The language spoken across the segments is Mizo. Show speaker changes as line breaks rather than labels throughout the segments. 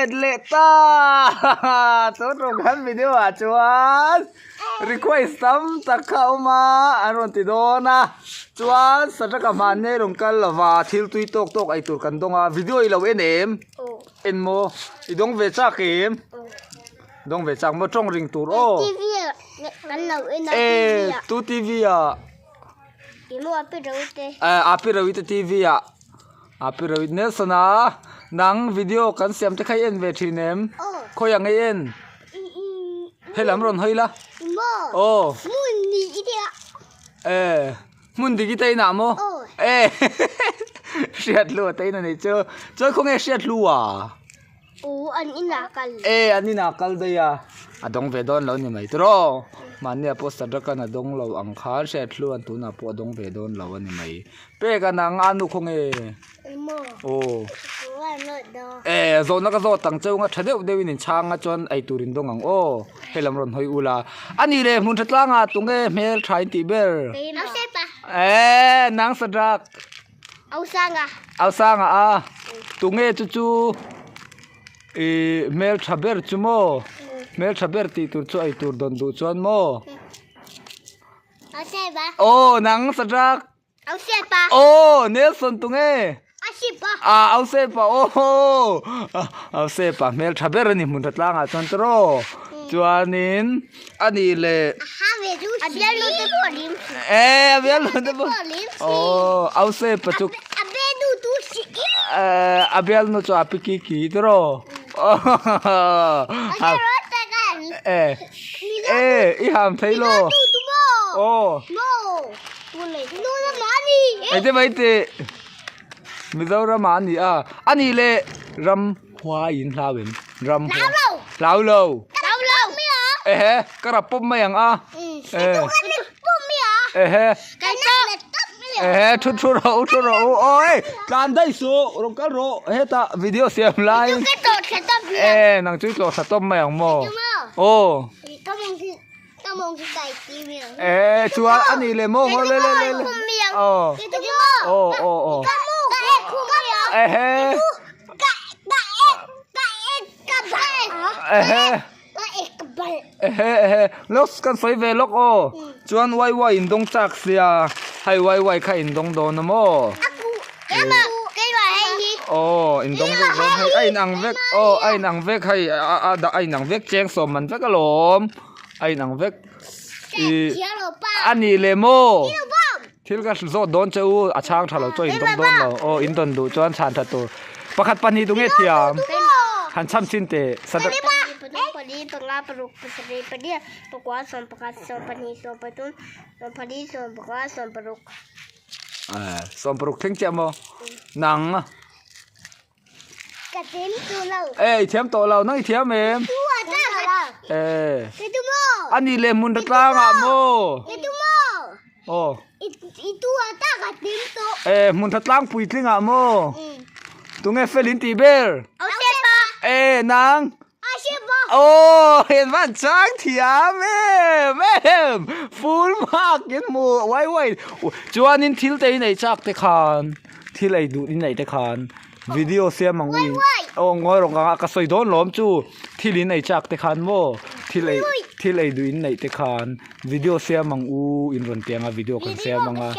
let leh ta tun rawng kan video ah chuan request tam tak kha a awm a an rawn ti dawn a chuan Sadraka hmanni a rawn kal lova thil tui tawk tawk ei tur kan dawng a video i lo en em en maw i dawng ve chak em dawng ve chak maw tawng ring tur aw e tu tv ah api rawite tv ah. A pi Rohit Nelson a, nang video kan siam te kha i en ve thin em? Khawi ang i en? He lam rawn hawi la. Aw. E, hmun dik i te inah maw? E, hriat hlu a te in a nih chu. Chuan khawnge hriat hlu a?
U an inah kal.
E an inah kal daih a, a dawng ve dawn lo ni mai tiraw. Mahnia pawh Sadrakan a dawng lo ang khan Hriathluan tunah pawh a dawng ve dawn lo a ni mai. Pek a nang a nu khaw nge?
Emaw.
Aw.
E
zawhna ka zawt ang cheu nga tha deuh deuhin in chhang a chuan ei tur in dawng ang aw. Hei lam rawn hawi ula. A nih leh hmun tha tlangah tunge hmel tha in tih ber? E nang Sadrak.
Ausanga.
Ausanga a, tunge chu chu i hmel tha ber chu maw? Hmel tha ber tih tur chu ei tur dawn duh chuan maw?
Auseba.
Aw nang Sadrak.
Auseba.
Aw Nelson tunge?
Auseba.
Ah Auseba aw. Auseba hmel tha ber a ni hmun tha tlangah chuan tiraw? Chuanin a nih leh.
A bialnu te pawh lim si.
Eh a bialnu te pawh aw Ausepa chu.
A bialnu tu si.
Eh a bialnu chu a pi ki ki tiraw. Eh eh i ham thei lo. Aw. Eng te mai tih Mizoram ah a ni a a nih leh ram. Khua in hlau em? Ram hua.
Hlau lo.
Hlau lo.
Hlau lo.
Ehe, ka rap pawp mai ang a.
Eh. Ka rap pawp mai a.
Ehe.
Ka rap pawp mai a.
Ehe, thu thu rawh u, thu rawh u. Oi, tlan daih suh, rawn kal rawh. Hetah video siam lai.
Ka tlawh thla tawp mai ang.
Eh, nang chu i tlawh thla tawp mai ang maw? Aw.
Ka mawng hi, ka mawng hi kai ti mai ang.
Eh, chuan a nih leh maw? Le le le le. Aw. Aw, aw, aw.
Ka mawng ka ek khum mai ang.
Ehe. Ehe ehe lawk kan sawi ve lawk aw chuan wai wai in dawng chak sia hei wai wai kha in dawng dawn a maw aw in dawng vek dawn hei a in ang vek aw a in ang vek hei a a in ang vek cheng sawm man vek alawm a in ang vek ih a nih leh maw. Thil ka zawt dawn che u, a chhang tha lo chuan in dawng dawn lo. Aw, in dawn duh chuan chhan tha tur. Pakhat pahnih tu nge thiam? Han chham chin teh. Sawmparuk thleng chiah maw? Nang.
Ka thiam tawh lo.
E, i thiam tawh lo. Nang i thiam em? E. A nih leh hmun tlangah maw? Aw. E, hmun tha tlang puitlingah maw? Tunge fel in tih ber? E, nang? Aw, en van chang thiam em em. Full mark in hmu wai wai. Chuanin thil te in ei chak te khan. Thil ei duh in ei te khan video siam ang ui aw ngawi rawh ka ka sawi dawn lawm chu thil in ei chak te khan maw thil ei thil ei duh in neih te khan video siam ang u in rawn ti ang a video kan siam ang a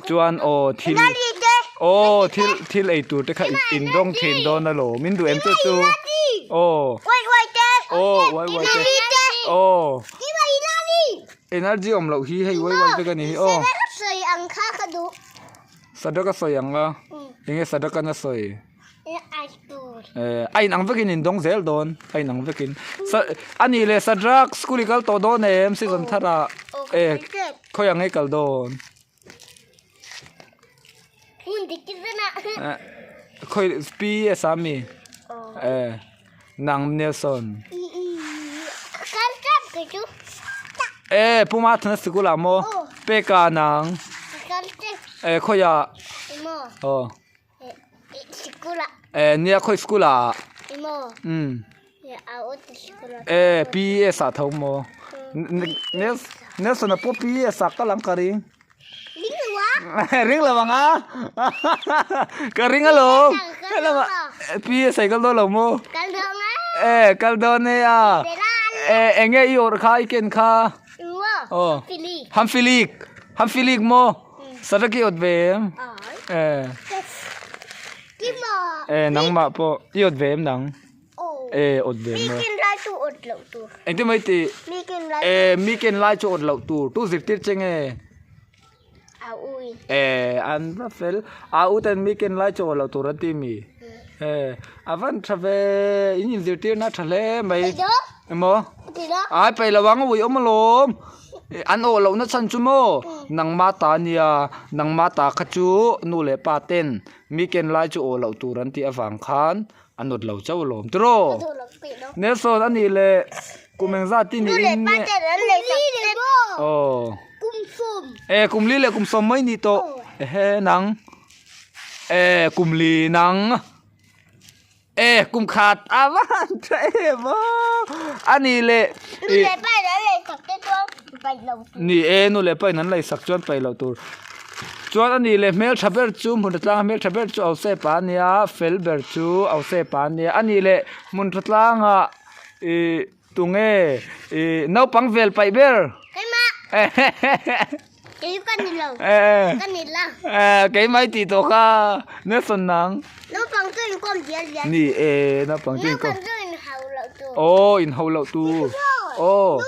chuan aw thil aw thil thil ei tur te kha in dawng thin dawn alawm in duh em chu chu aw aw uai uai te aw energy awm loh hi hei uai uai vek a ni hi aw. Sadaka sawi ang a, enge sadaka na sawi? Eh, a inang vekin in dawng zel dawn, a inang vekin. Sa ani leh Sadrak school i kal tawh dawn em season tharah? Eh, khawi ang i kal dawn? Eh, khawi PS a mi? Eh, nang Nelson. Eh, Pu Mathana sikul ah maw? Peka nang. Eh, khawi ah? Aw. Eh, nia khawi school ah? Um. Eh, PES ah tho maw? Nelson a pawh PES ah kal ang ka ring. Ring lo ang a. Ka ring alawm. PES ah i kal dawn lo maw?
Kal dawn a.
E kal dawn e a. E enge i awrh kha i ken kha? Aw. Hamfilik. Hamfilik maw? Sadak i awt ve em? E. E nangmah pawh i awt ve em nang? E awt ve maw? Engtin mai tih? E mi ken lai chu awt loh tur. Tu zirtir che nge?
A ui.
E an va fel. A u ten mi ken lai chaw lo tur an ti mi. E a van tha ve in inzirtirna tha hle mai. Emaw? Ai peih lo ang ui awm alawm. An awh lohna chhan chu maw nangma ta nia nangma ta kha chu nu leh pa ten mi ken lai chu awh loh tur an tih avang khan a nawt lo chauh alawm tiraw. Nelson a nih leh kum engzat i niin nge aw e kum li leh kum sawm mai ni tawh ehe nang e kum li nang e kum khat a van tha em a a nih leh ni e nu leh pa in an lei sak chuan paih loh tur. Chuan a nih leh hmeltha ber chu hmun tha tlanga hmeltha ber chu Ausepa a nia fel ber chu Ausepa a nia a nih leh hmun tha tlanga ih tunge ih naupang vel paih ber keimah i tih tawh kha Nelson nang ni e naupang chu inkawm aw inhau loh tur aw.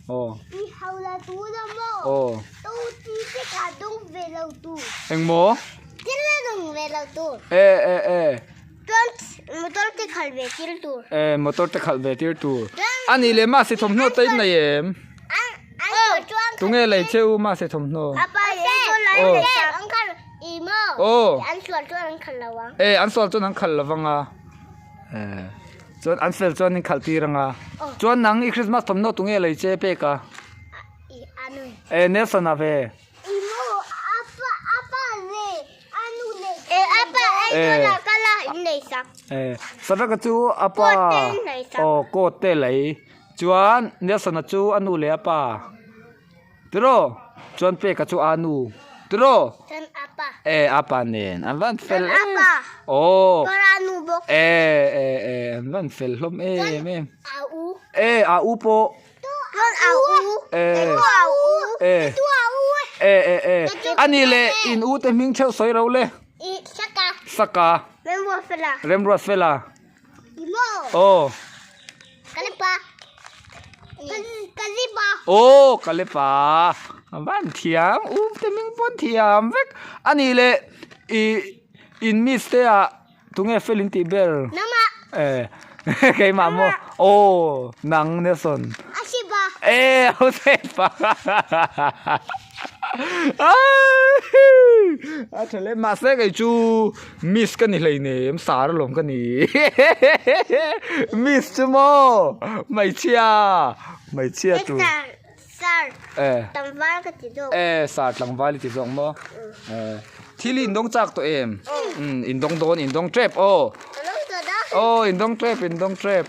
Aw. Aw. Eng maw? E e e. E motor te khalh ve tir tur. A nih leh mahse thawmhnaw te in nei em? Tunge lei che u mahse thawmhnaw? Aw. Aw. E an sual chuan an khalh lovang a. E. Chuan an fel chuan in khalh tir anga. Chuan nang i Christmas thawmhnaw tunge lei che pek a? E Nelson a ve. E Sadraka chu a pa aw coat te lei chuan Nelson a chu a nu leh a pa. Tiraw? Chuan peka chu a nu. Tiraw?
Chuan a pa.
E a pa nen an van fel
em. A pa.
Aw.
Chuan a nu bawk.
E e e an van fel hlawm em em.
A u.
E a u pawh.
Chuan a u.
E.
A u.
E.
Tu a u.
E e e. Ani leh in u te hming theuh sawi ro le.
I saka.
Saka.
Remruatfela.
Remruatfela.
I maw.
Aw.
Kalipa. Kalipa.
Aw Kalipa. A van thiam um te ming pawn thiam vek. Ani leh i in miss te ah tunge fel in tih ber?
Nama.
Eh keimah maw? Aw nang Nelson.
A sipa.
Eh a sipa. A tha le mahse kei chu Miss ka ni hleinem sar alawm ka ni Miss chu maw hmeichhia hmeichhia tur
Sar
eh
tlangval ka ti zawk
eh sar tlangval i ti zawk maw eh thil i indawng chak tawh em umm indawng dawn indawng tep aw aw indawng tep indawng tep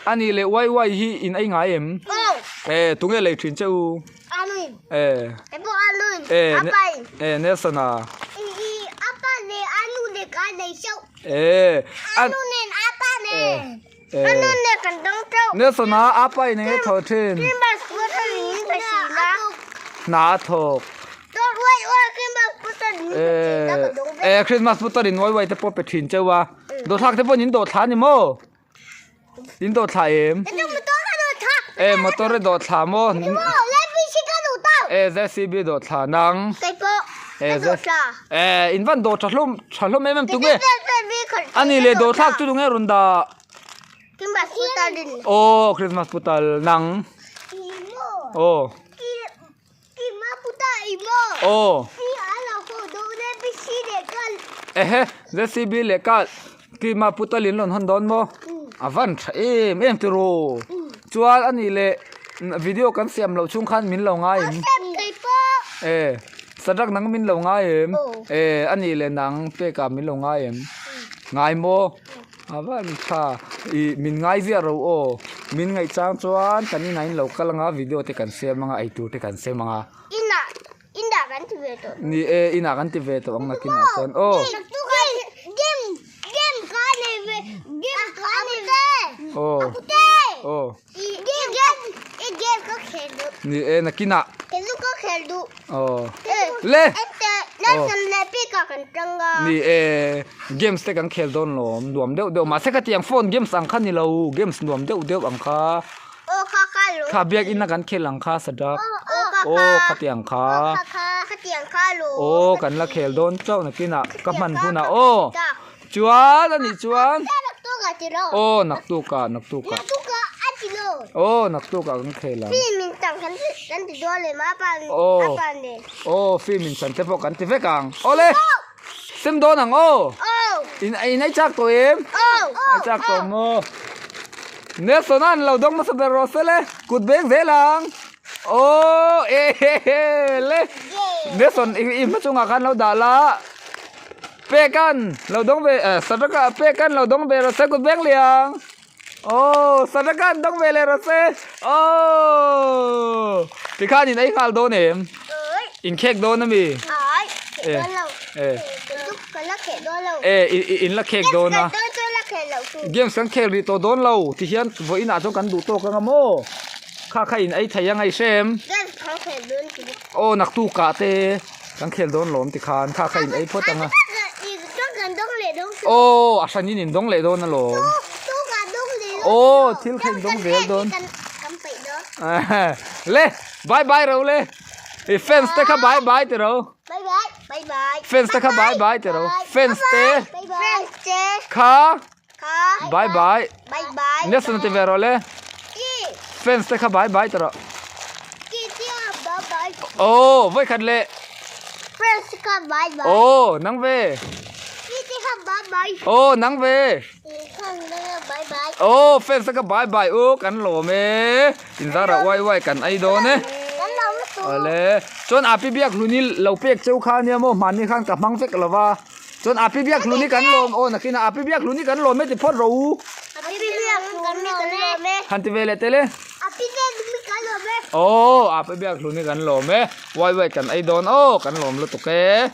A nih leh wai wai hi in ei ngai em? Eh tunge lei thin che u? Eh Eh Eh Nelson a Eh Eh Nelson a apa in enge thawh thin? Hna a thawk Eh Eh Christmas putar in wai wai te pawh pe thin cheu a dawthlak te pawh in dawhthla a ni maw? In dawh thla em? E motor e dawh thla maw? E ZCB dawh thla nang. E Z E in van dawh tha hlawm tha hlawm em em tunge? Ani le dawh thlak chu tunge rawn dah? Aw Christmas putal nang. Aw. Aw. Ehe ZCB leh ka Kima putal in rawn hawn dawn maw? A van tha em em tiraw. Chuan a nih leh video kan siam loh chhung khan min lo ngai em? E Sadak nang min lo ngai em? E a nih leh nang pekah min lo ngai em? Ngai maw? A van tha ih min ngai ziah ro aw min ngaih chang chuan kan inah in lo kal anga video te kan siam anga eitur te kan siam anga.
Inah inah kan ti ve tawh.
Ni e inah kan ti ve tawh ang nakinah chuan aw.
Game game game ka. Pute!
Aw.
I game i game ka khel duh.
Ni e nakinah.
Kelu ka khel duh.
Aw. Le.
Ente Nelson leh Pika kan tang a.
Ni e games te kan khel dawn lawm nuam deuh deuh mahse khatiang phone games ang kha ni lo games nuam deuh deuh ang kha.
Aw kha kha lo.
Kha biakinn a kan khel ang kha sadak.
Aw kha kha.
Aw khatiang kha.
Aw kha kha khatiang kha lo.
Aw kan la khel dawn chauh nakinah ka hman hunah aw. Chuan a nih chuan. Aw naktukah naktukah.
Naktukah a ti lo.
Aw naktukah kan khel ang.
Film in chan kan kan ti dawn lem a pa
Aw.
a pa nen.
Aw film in chan te pawh kan ti vek ang. Awle. Sem dawn ang aw.
Aw.
In in ei chak tawh em?
Aw.
Ei chak tawh maw? Nelson an lo dawng hmasa ber rawh se le. Kut beng zel ang. Aw e he he le. Nelson i i hmachungah khan lo dah la. Pekan lo dawng ve eh Sadaka pekan lo dawng ve rawh se kut beng liang aw Sadaka an dawng ve leh rawh se aw tikhan in ei nghal dawn em in khek dawn ami
eh
eh eh in la khek dawn a games kan khel rih tawh dawn lo tihian vawiin ah chuan kan duh tawk anga maw kha kha in ei thei anga i hrem aw naktukah te. Kan khel dawn lawm tikhan kha kha in ei phawt ang a. Aw a hran in in dawng leh dawn alawm. Aw thil kha in dawng zel dawn. Le bye bye ro le. I fans te kha bye bye ti ro. Fans te kha bye bye ti ro. Fans te kha bye bye. Nelson ti ve ro le. Fans te kha bye bye ti ro. Aw vawi khat leh.
Fans kha bye bye.
Aw nang ve. Aw nang ve. Aw fans te kha bye bye u kan lawm e. Inzara uai uai kan ei dawn e. Awle chuan api biak hluni lo pek cheu kha nia maw hmanni khan ka hmang vek lova. Chuan api biak hluni kan lawm aw nakinah api biak hluni kan lawm e ti phawt rawh u.
Api biak hluni kan lawm e.
Han ti ve leh tel e.
Api biak hluni kan lawm e.
Aw api biak hluni kan lawm e. Wai wai kan ei dawn aw kan lawm lutuk e.